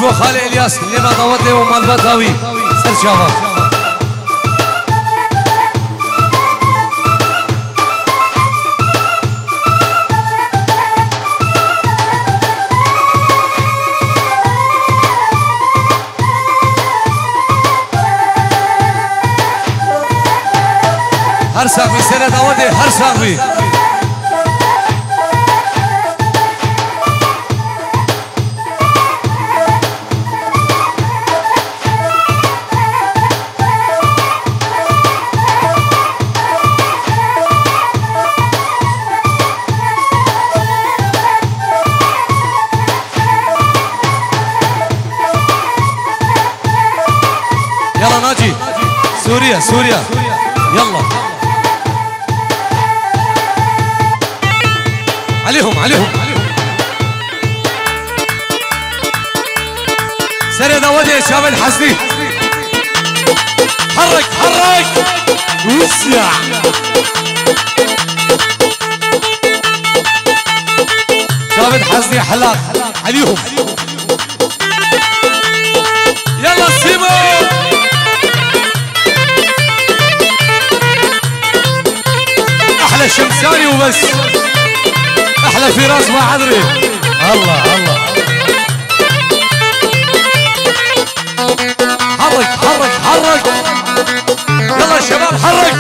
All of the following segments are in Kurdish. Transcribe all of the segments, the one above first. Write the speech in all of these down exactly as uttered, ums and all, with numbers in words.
Bo Xalê Elyas, nêva dawetê û malbata wî. Ser çava. Her sax bî, serê dawetê her sax bî. Yala Nacî. Sûriye, Sûriye. Yala. Aleyhum, aleyhum. Serê dawetê çavên Hesnî. Herrek, herrek. Wusya. Çavên Hesnî helak. Aleyhum. Yala Sîmo! Ehle Şemsani û bes. Ehle Fîras ma Edrî. Allah, Allah. Herrek, herrek, herrek. Yala şebab, herrek.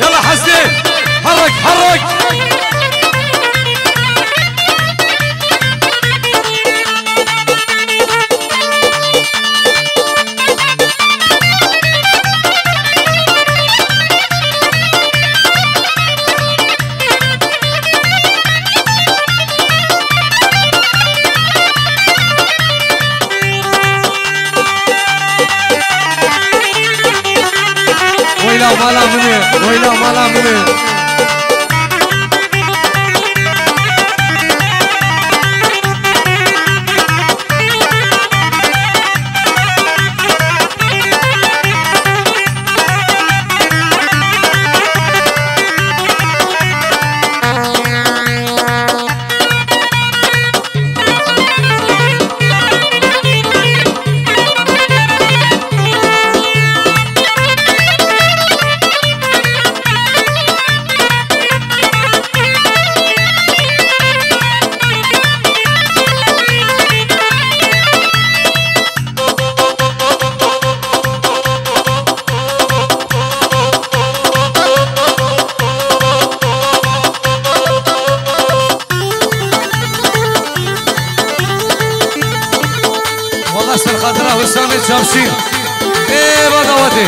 Yala Hesnî! Herrek, herrek! Weyla mala min e, weyla mala min e. Wala ser xatira Hüsamê Çavşîn. Ê, va dawetê.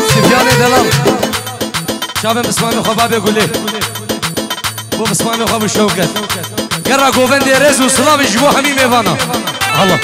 Sifyanê Delal. Çavê mismanê xwe babê Gulê. Bo mismanê xwe bi Şewket. Gera govendê rêz û silavê ji bo hemî mêvana. Allah.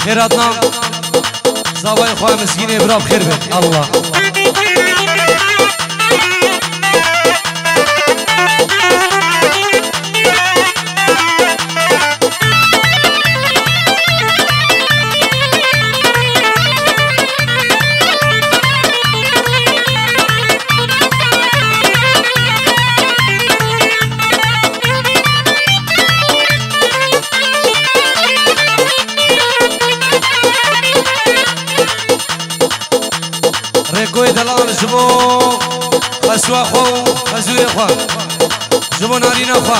Xêr hatina zavayê xwe mizgînê bira bi xêr be. Allah. Rêkoyê delal ji bo xesûya xwe û xezûrê xwe, ji bo narîna xwe.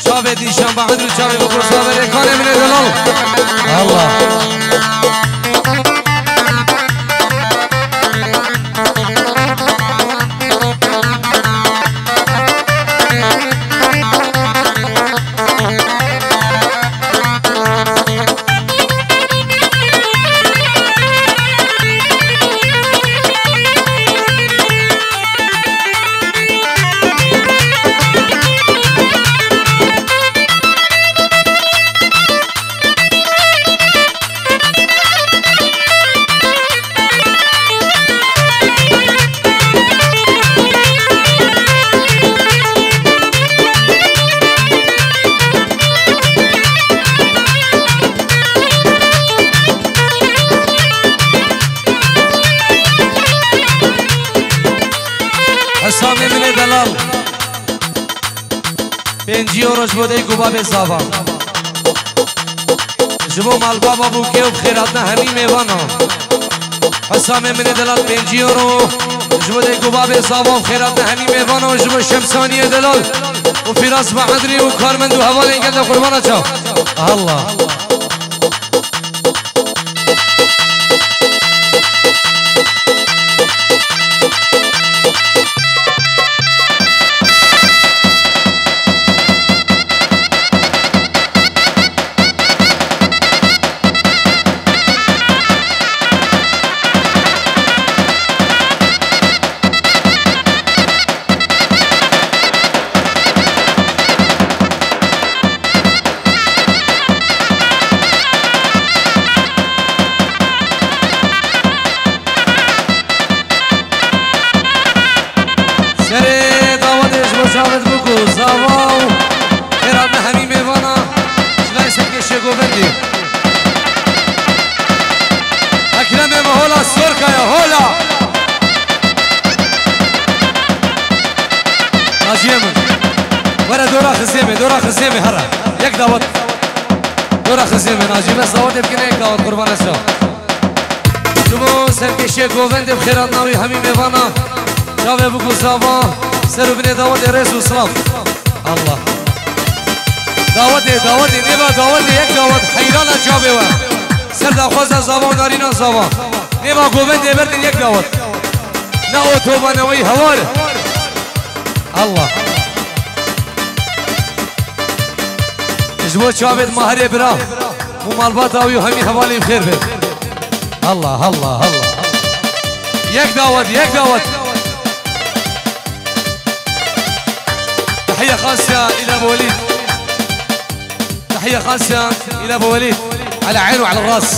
Çavê dîşan Bahadir û çavê bikû çavê rêkanê min ê delal. Allah. Hesamê min ê delal. Pêncî euro ji bo dayik û babê zava. Ji bo malbava bûkê û bi xêr hatina hemî mêvana. Hesamê min ê delal pêncî euro. Ji bo dayik û babê zava û bi xêr hatina hemî mêvana û ji bo Şemsaniyê delal. Û Fîras Bahedrî û karmend û hevalên gel de qurbana çav. Allah. Serê dawetê ji bo çavêt bûk û zava û xêr hatina hemî mêvana ji lay serkêşê govendê. Ekremê me hola Sorkaya, hola! Naciyê min. Were dora xizê me, dora xizê me here. Yek dawet. Dora xizê me, Naciyê, bes dawetê bikine, yek dawet, qurbana çav. Ji bo serkêşê govendê bi xêr hatina wî hemî mêvana. Çavê bûk û zava, ser û binê dawetê rêz û silav. Allah. Dawetê, dawetê, nêva dawetê, yek dawet, heyrana çavê we. Ser daxwaza zava û narîna zava. Nêva govendê berdin yek dawet. Ne otoba ne weyî hewar. Allah. Ji bo çavêt maherê bira û malbata wî û hemî hevalên xêr be. Allah, Allah, Allah. Yek dawet, yek dawet. تحية خاصة إلى أبو وليد. تحية خاصة إلى أبو وليد. على عيني وعلى الراس.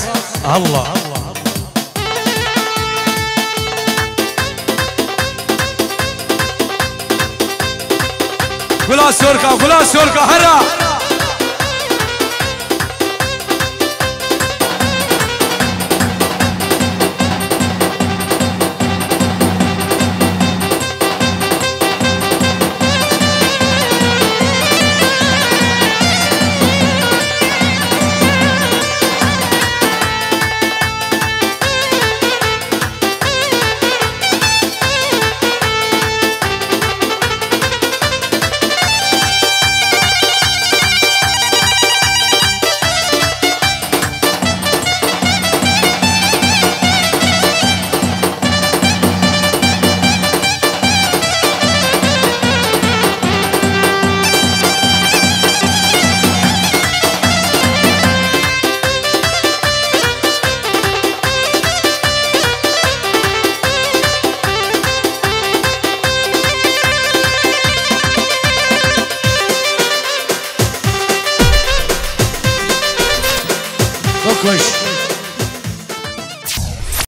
الله. Gula Sorka, Gula Sorka, here! Kuş.